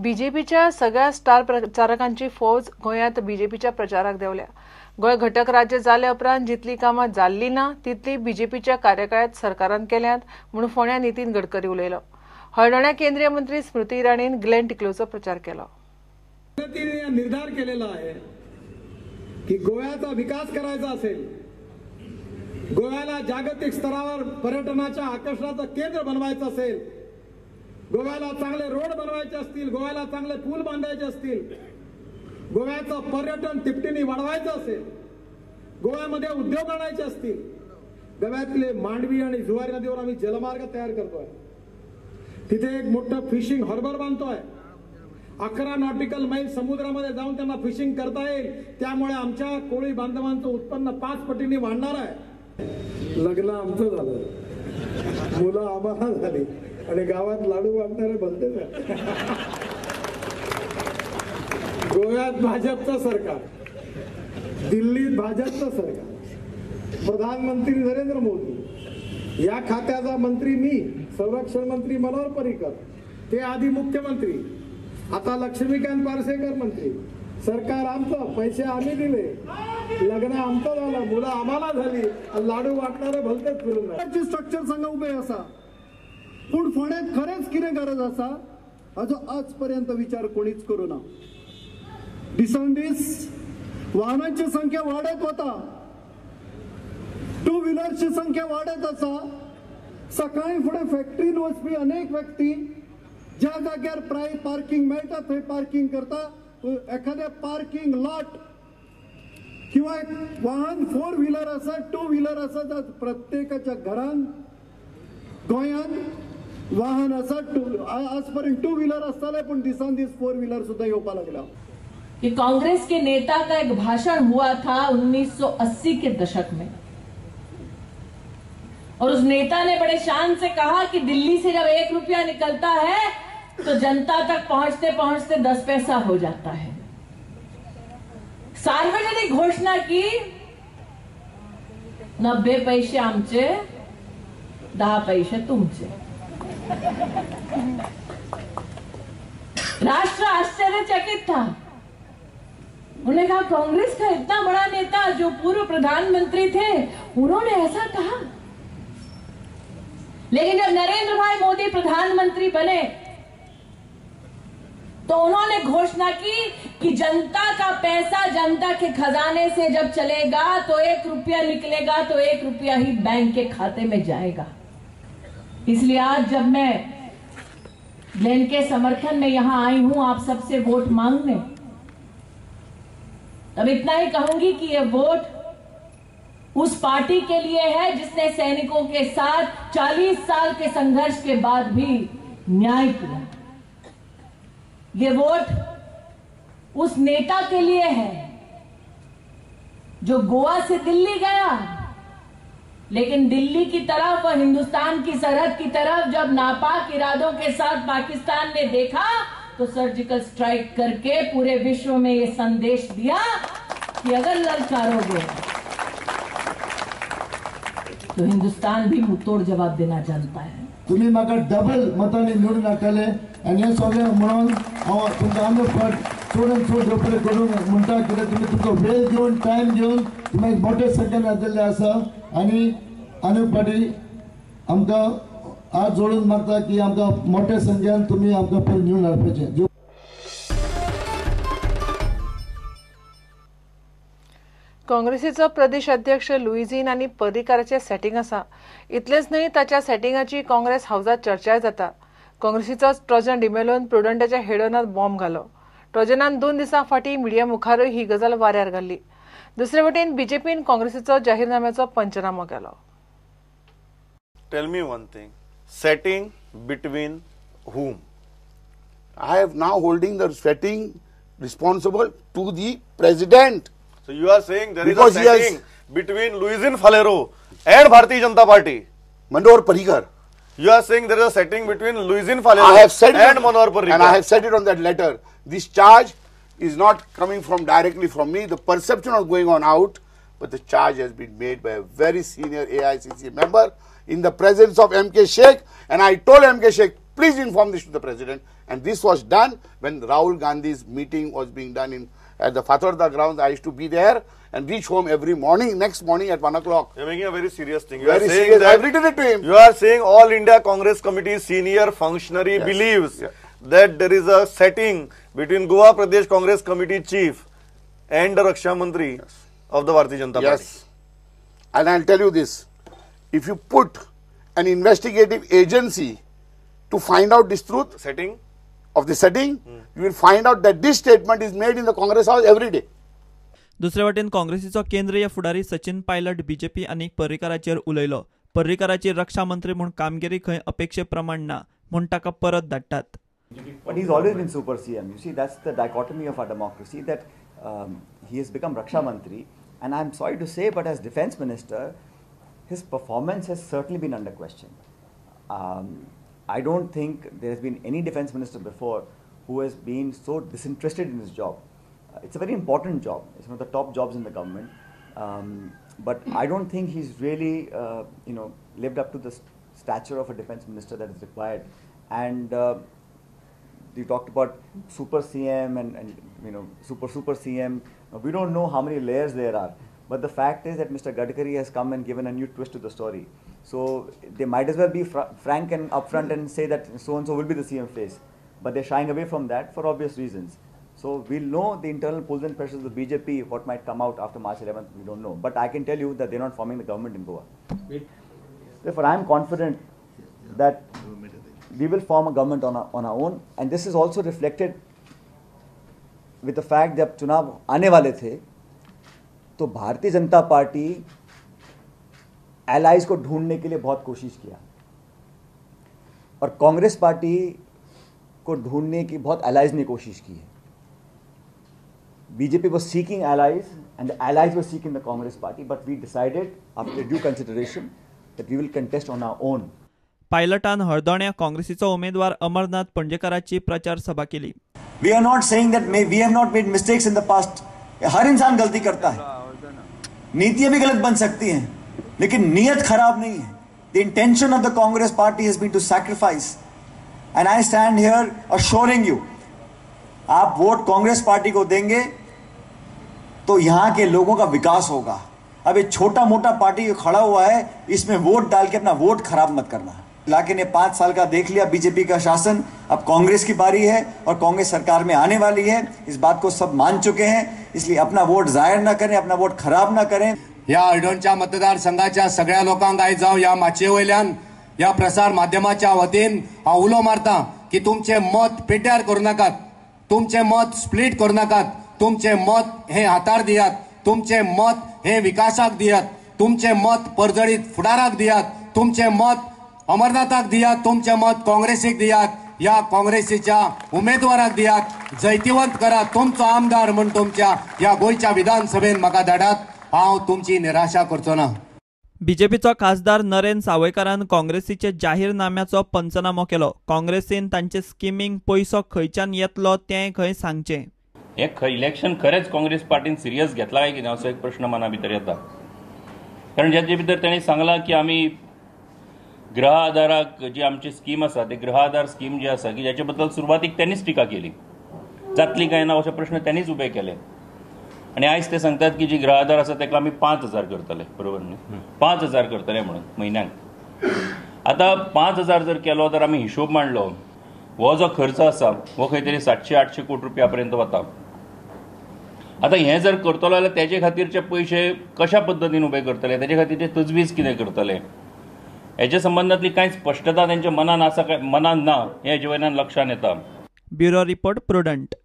बीजेपीच्या सगळ्या स्टार प्रचारकांची फौज गोंयांत बीजेपीच्या प्रचाराक देंवल्या. गोंय घटक राज्य जाले उपरांत जितली कामां जाल्ली ना तितली बीजेपीच्या कार्यकाळांत सरकारान केल्यांत म्हूण फोंड्या नितीन गडकरी उलयलो. हळदोण्या केंद्रीय मंत्री स्मृती इराणीन ग्लेन टिकलोचो प्रचार केलो. निर्धार केलेला आहे की गोव्याचा विकास करायचा असेल, गोव्याला जागतिक स्तरावर पर्यटनाच्या आकर्षणाचं केंद्र बनवायचं असेल, गोव्याला चांगले रोड बनवायचे असतील, गोव्याला चांगले पूल बांधायचे असतील, गोव्याचं पर्यटन तिपटीने वाढवायचं असेल, गोव्यामध्ये उद्योग आणायचे असतील, गोव्यातले मांडवी आणि जुवारी नदीवर आम्ही जलमार्ग तयार करतोय, तिथे एक मोठं फिशिंग हार्बर बांधतोय, 11 नॉटिकल मैल समुद्रामध्ये जाऊन त्यांना फिशिंग करता येईल, त्यामुळे आमच्या कोळी बांधवांचं उत्पन्न 5 पटीने वाढणार आहे. लग्न आमचं झालं, मुलं आम्हाला झाली आणि गावात लाडू वाटणारे भलते. गोव्यात भाजपचं सरकार, दिल्लीत भाजपचं सरकार, प्रधानमंत्री नरेंद्र मोदी, या खात्याचा मंत्री मी, संरक्षण मंत्री मनोहर पर्रिकर, ते आधी मुख्यमंत्री, आता लक्ष्मीकांत पार्सेकर मंत्री. सरकार आमचं, पैसे आम्ही दिले, लग्न आमचं झालं, मुलं आम्हाला झाली, लाडू वाटणारे भलतेच फिरून. स्ट्रक्चर संग उभे असा, पूण फोंड्यांत खरेंच कितें गरज आसा हाजो आजपर्यंत विचार कोणीच करू ना. दिसान दीस वाहनांची संख्या वाडत वता, टू व्हिलर्सची संख्या वाडत आसा. सकाळी फुडें फॅक्टरीन वचपी अनेक व्यक्ती ज्या जाग्यार प्राय पार्किंग मेळटा थंय पार्किंग करता. एखाद्या पार्किंग लॉट किंवा वाहन फोर व्हिलर आसा, टू व्हिलर आसा, प्रत्येकाच्या घरान गोंयांत वाहन आसा. आजपर्यंत टू व्हिलर आसताले, पूण दिसान दीस फोर व्हिलर सुद्धा येवपाक लागला. कि कांग्रेस के नेता का एक भाषण हुआ था 1980 के दशक में, और उस नेता ने बड़े शान से कहा कि दिल्ली से जब 1 रुपया निकलता है तो जनता तक पहुंचते पहुंचते 10 पैसा हो जाता है. सार्वजनिक घोषणा की 90 पैसे आमचे, 10 पैसे तुमचे. राष्ट्र आश्चर्यचकित था. उन्होंने कहा कांग्रेस का इतना बड़ा नेता जो पूर्व प्रधानमंत्री थे, उन्होंने ऐसा कहा. लेकिन जब नरेंद्र भाई मोदी प्रधानमंत्री बने तो उन्होंने घोषणा की कि जनता का पैसा जनता के खजाने से जब चलेगा तो 1 रुपया निकलेगा तो 1 रुपया ही बैंक के खाते में जाएगा. इसलिए आज जब मैं ग्लेन के समर्थन में यहां आई हूं आप सबसे वोट मांगने, तब इतना ही कहूंगी कि यह वोट उस पार्टी के लिए है जिसने सैनिकों के साथ 40 साल के संघर्ष के बाद भी न्याय किया. ये वोट उस नेता के लिए है जो गोवा से दिल्ली गया, लेकिन दिल्ली की तरफ और हिंदुस्तान की सरहद की तरफ जब नापाक इरादों के साथ पाकिस्तान ने देखा तो सर्जिकल स्ट्राइक करके पूरे विश्व में ये संदेश दिया कि अगर ललकारोगे तो हिंदुस्तान भी मुंहतोड़ जवाब देना जानता है. तुम्ही म्हाका डबल मतांनी निवडून हाडटले आनी हें सगळें म्हणून हांव तुमकां आमचो फट चड आनी चड रोपडे करून म्हणटा कित्याक तुमी तुमचो वेळ घेवन टायम घेवन तुमी मोठे संख्येन हाडिल्ले आसा आनी आनी फाटी आमकां हात जोडून मागता की आमकां मोठे संख्येन तुमी आमकां पयलीं निवडून हाडपाचें. काँग्रेसीचो प्रदेश अध्यक्ष लुईझीन आनी पर्रीकाराचें सेटिंग आसा. इतलेंच न्हय, ताच्या सेटिंगाची काँग्रेस हावजात चर्चाय जाता. काँग्रेसीचो ट्रोजन डिमेलोन प्रुडंटाच्या हेडोनात बॉम्ब घालो. ट्रोजनान 2 दिसां फाटीं मिडिया मुखारूय ही गजाल वाऱ्यार घाल्ली. दुसरे वटेन बीजेपीन काँग्रेसीचो जाहीरनाम्याचो पंचनामो केलो. Tell me one thing, setting between whom? I have now holding the setting responsible to the president. So you are saying there is a setting between Luizinho Faleiro and Bharatiya Janata Party. Manohar Parrikar. You are saying there is a setting between Luizinho Faleiro and Manohar Parrikar. And I have said it on that letter. This charge is not coming from directly from me. The perception of going on out, but the charge has been made by a very senior AICC member in the presence of MK Sheikh. And I told MK Sheikh, Please inform this to the president. And this was done when Rahul Gandhi's meeting was being done in at the Fatorda grounds. I used to be there and reach home every morning, next morning at 1 o'clock. You're making a very serious thing. You very are saying serious. That I've written it to him. You are saying All India Congress Committee senior functionary yes. believes yeah. that there is a setting between Goa Pradesh Congress Committee chief and the Raksha Mantri yes. of the Bharatiya Janata yes. Party. And I'll tell you this, if you put an investigative agency to find out this truth setting of the setting, you will find out that this statement is made in the Congress house every day. दुसरे वटेन काँग्रेसीचो केंद्रीय फुडारी Sachin Pilot BJP आनी पर्रीकाराचेर उलयलो. पर्रीकाराची रक्षा मंत्री म्हूण कामगिरी खंय अपेक्षे प्रमाण ना म्हूण ताका परत धाडटात. But he's always been super CM. You see, that's the dichotomy of our democracy, that he has become Raksha Mantri, and I'm sorry to say, but as defense minister, his performance has certainly been under question. I don't think there has been any defense minister before who has been so disinterested in his job. It's a very important job. It's one of the top jobs in the government. But I don't think he's really, lived up to the stature of a defense minister that is required. And you talked about super CM and super CM. We don't know how many layers there are. But the fact is that Mr. Gadkari has come and given a new twist to the story. So they might as well be frank and upfront and say that so-and-so will be the CM face. But they're shying away from that for obvious reasons. So we'll know the internal pulls and pressures of the BJP, what might come out after March 11th, we don't know. But I can tell you that they're not forming the government in Goa. Therefore, I'm confident that we will form a government on our own. And this is also reflected with the fact that चुनाव आने वाले थे, तो Bharatiya Janata party allies को ढूंढने K लिए बहुत कोशिश किया और Congress party को ढूंढने की बहुत एलाइज ने कोशिश की है. BJP was seeking allies and the allies were seeking the Congress party, but we decided after due consideration that we will contest on our own. पायलटान हळदोण्या काँग्रेसीचो उमेदवार अमरनाथ पणजेकाराची प्रचार सभा केली. We are not saying that we have not made mistakes in the past. हर इंसान गलती करता है, नीतियां भी गलत बन सकती हैं, लेकिन नीयत खराब नहीं है. The intention of the Congress party has been to sacrifice, and I stand here assuring you, आप वोट कांग्रेस पार्टी को देंगे तो यहां के लोगों का विकास होगा. अब ये छोटा मोटा पार्टी खड़ा हुआ है, इसमें वोट डाल के अपना वोट खराब मत करना. इलाके ने 5 साल का देख लिया बीजेपी का शासन, अब कांग्रेस की बारी है और कांग्रेस सरकार में आने वाली है. इस बात को सब मान चुके हैं, इसलिए अपना वोट जाहिर ना करें, अपना वोट खराब ना करें. ह्या हळदोणच्या मतदारसंघाच्या सगळ्या लोकांक आयज हांव ह्या माचये वयल्यान ह्या प्रसार माध्यमाच्या वतीन हांव उलो मारता की तुमचें मत पेट्यार करूं नाकात, तुमचें मत स्प्लीट करूं नाकात, तुमचें मत हें हातार दियात, तुमचें मत हें विकासाक दियात, तुमचें मत परजळीत फुडाराक दियात, तुमचें मत अमरनाथाक दियात, तुमचें मत काँग्रेसीक दियात, ह्या काँग्रेसीच्या उमेदवाराक दियात, जैतिवंत करात. तुमचो आमदार म्हूण तुमच्या ह्या गोंयच्या विधानसभेन म्हाका धाडात, हांव तुमची निराशा करचो ना. बीजेपीचो खासदार नरेन सावयकारान काँग्रेसीचे जाहीरनाम्याचो पंचनामो केलो. काँग्रेसीन तांचे स्किमींक पयसो खंयच्यान येतलो तें खंय सांगचें. हें इलेक्शन खरेंच काँग्रेस पार्टीन सिरियस घेतला काय कितें असो एक प्रश्न मना भितर येता. कारण जाचे भितर तांणी सांगलां की आमी गृह आधाराक जी आमची स्कीम आसा ती गृह आधार स्कीम जी आसा की जाचे बद्दल सुरवातीक त्यांनीच टिका केली, जातली काय ना अशे प्रश्न त्यांनीच उबे केले. आनी आयज ते सांगतात की जी गृह आधार आसा ताका आमी 5,000 करतले, बरोबर न्ही, 5,000 करतले म्हणून म्हयन्याक. आतां 5,000 जर केलो तर आमी हिशोब मांडलो, हो जो खर्च आसा हो खंय तरी 700-800 कोटी रुपया पर्यंत वता. आतां हें जर करतलो जाल्यार तेजे खातीरचे पयशे कशा पद्दतीन उबे करतले, तेजे खातीरचे तजवीज कितें करतले, हेच्या संबंदांतली कांय स्पश्टता तेंच्या मनान आसा काय मनान ना हें हेजे वयल्यान लक्षांत येता. Bureau report, Prudent.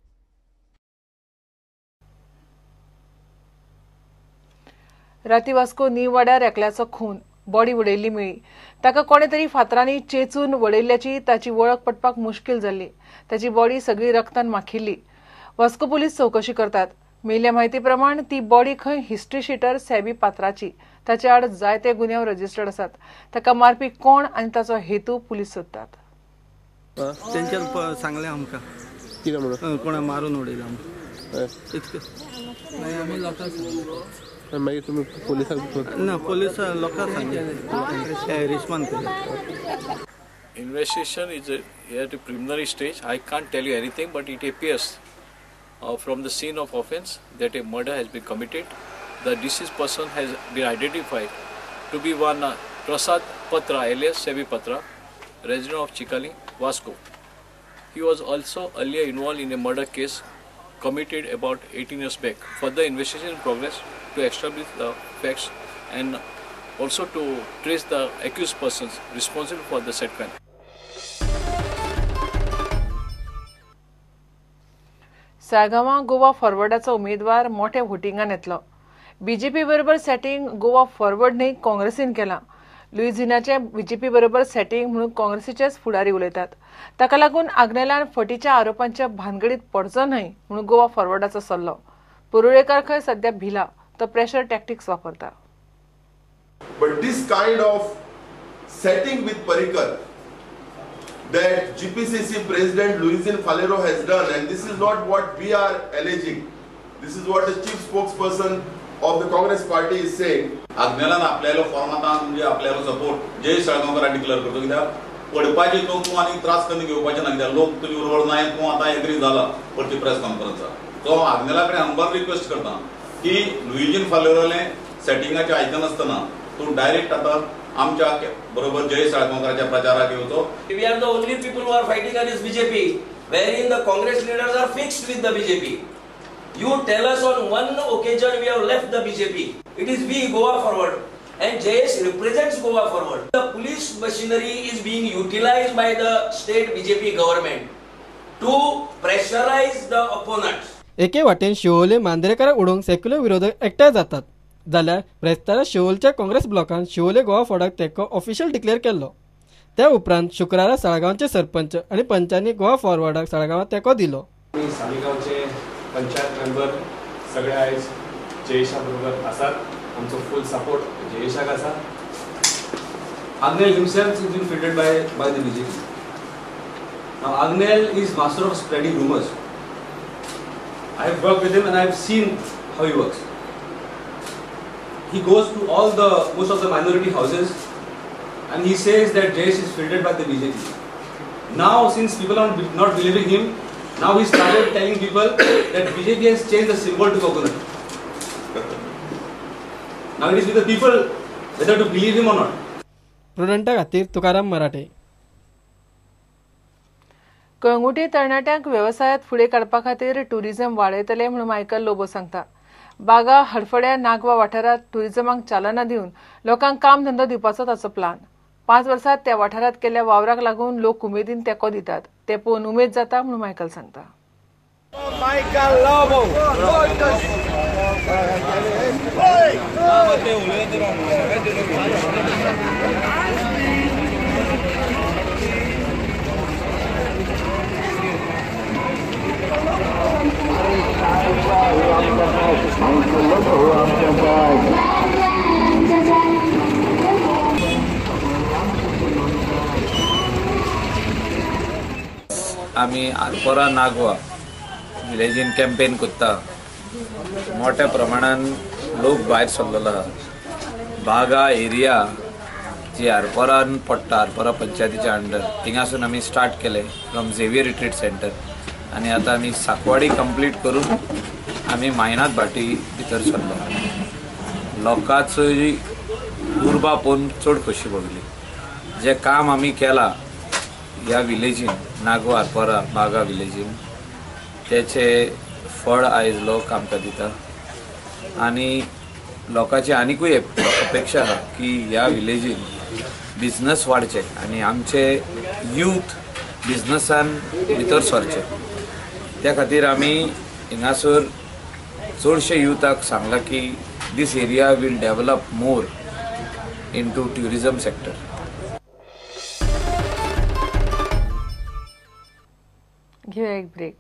राती वास्को नीव वाड्यार एकल्याचो खून, बॉडी उडयल्ली मेळ्ळी. ताका कोणे तरी फातरांनी चेंचून वडयल्ल्याची ताची वळख पटपाक मुश्कील जाल्ली. ताची बॉडी सगळी रक्तान माखिल्ली. वास्को पुलीस चवकशी करतात. मेळिल्ल्या म्हायती प्रमाण ती बॉडी खंय हिस्ट्री शिटर सॅबी पात्राची. ताचे आड जायते गुन्यांव रजिस्टर्ड आसात. ताका मारपी कोण आनी ताचो हेतू पुलीस सोदतात. तेंच्यान सांगलें आमकां कितें म्हणून कोणा मारून उडयला इतकें. मागीर आमी लोकांक सांगलें. मागीर तुमी पोलिसांक ना, पोलिसां लोकांक सांगलें, रिस्पॉन्ड केलें. Investigation is at a preliminary stage. I can't tell you anything, but it appears from the scene of offense that a murder has been committed. The deceased person has been identified to be one Prasad Patra alias Sevi Patra, resident of Chikali, Vasco. He was also earlier involved in a murder case committed about 18 years back. Further investigation in progress to establish the facts and also to trace the accused persons responsible for the said crime. साळगांवां Goa फॉरवर्डाचो उमेदवार मोठ्या व्होटिंगान येतलो. BJP बरोबर setting Goa forward न्हय काँग्रेसीन केलां. लुईझिनाचे BJP बरोबर setting म्हणून काँग्रेसीचेच फुडारी उलयतात. ताका लागून आग्नेलान फटीच्या आरोपांच्या भानगडीत पडचो न्हय म्हणून गोवा फॉरवर्डाचो सल्लो. परुळेकार खंय सध्या भिला, तो प्रेशर टॅक्टिक्स वापरता. But this kind of setting with Parrikar that GPCC President Luizinho Faleiro has done, and this is not what we are alleging, this is what the chief spokesperson of the Congress party is saying. आग्नेलान आपल्यालो फॉर्मातान म्हणजे आपल्यालो support Jayesh साळगांवकराक declare करतो, कित्याक पडपाची तो तूं आनी त्रास करून घेवपाचें ना, कित्याक लोक तुजे बरोबर नाय, तूं आतां एग्री जाला परती प्रेस कॉन्फरन्साक. सो आग्नेला कडेन हंबल रिक्वेस्ट करता की लुईजीन फालेरोलें सेटिंगाचें आयकनासतना तूं डायरेक्ट आतां आमच्या बरोबर जयेश साळगांवकराच्या प्रचाराक येवचो. We are the only people who are fighting against BJP, wherein the Congress leaders are fixed with the BJP. You tell us on one occasion we have left the BJP. It is we, Goa Forward, and Jayesh represents Goa Forward. The police machinery is being utilized by the state BJP government to pressurize the opponents. एके वाटेन शिवोले मांद्रेकाराक उडोवंक secular विरोधक एकठांय जातात, जाल्यार ब्रेस्तारा शिवोलच्या काँग्रेस ब्लॉकान शिवोले गोवा फॉरवर्डाक तेंको official declare केल्लो. त्या उपरांत शुक्रारा साळगांवचे सरपंच आनी पंचांनी गोवा फॉरवर्डाक साळगांवां तेंको दिलो. सालिगांवचे पंचायत मेंबर सगळे आयज जयेशा बरोबर आसात, आमचो फूल सपोर्ट जयेशाक आसा. Agnel himself is been fielded by the BJP. Now Agnel is master of spreading rumours. I have worked with him and I have seen how he works. He goes to all the most of the minority houses and he says that Jayesh is fielded by the BJP. Now since people are not believing him, now he started telling people that BJP has changed the symbol to coconut. Now it is with the people whether to believe him or not. प्रुडंटा खातीर तुकाराम मराठे. कळंगुटे तरणाट्यांक वेवसायात फुडें काडपा खातीर tourism वाडयतले म्हणून Michael Lobo सांगता. बागा, हडफड्या, नागवा वाठारांत टुरिझमाक चालना दिवन लोकांक काम धंदो दिवपाचो ताचो प्लान. 5 वर्सात त्या वाठारांत केल्ल्या वावराक लागून लोक उमेदीन तेंको दितात, ते पळोवन उमेद जाता म्हणून मायकल सांगता. मायकल लोबो आमी आरपोरा नागवा विलेजीन कॅम्पेन करता. मोठ्या प्रमाणान लोक भायर सरलेलो आहा. बागा एरिया जी आरपोरान पडटा, आरपोरा पंचायतीच्या अंडर, थिंगासून आमी स्टार्ट केले फ्रॉम झेवियर रिट्रीट सेंटर आनी आतां आमी साकवाडी कंप्लीट करून आमी मायनात भाटी भितर सरलो. लोकांचो उर्बा पळोवन चड खोशी भोगली. जें काम आमी केलां ह्या विलेजीन, नागवा आरपोरा बागा विलेजीन, तेचे फळ आयज लोक आमकां दिता आनी लोकांची आनिकूय अपेक्षा आहा की ह्या विलेजीन बिजनस वाडचे आनी आमचे यूथ बिजनसान भितर सरचे. त्या खातीर आमी हिंगासर चडशे युथाक सांगलां की this area will develop more into tourism sector. घेवया एक ब्रेक.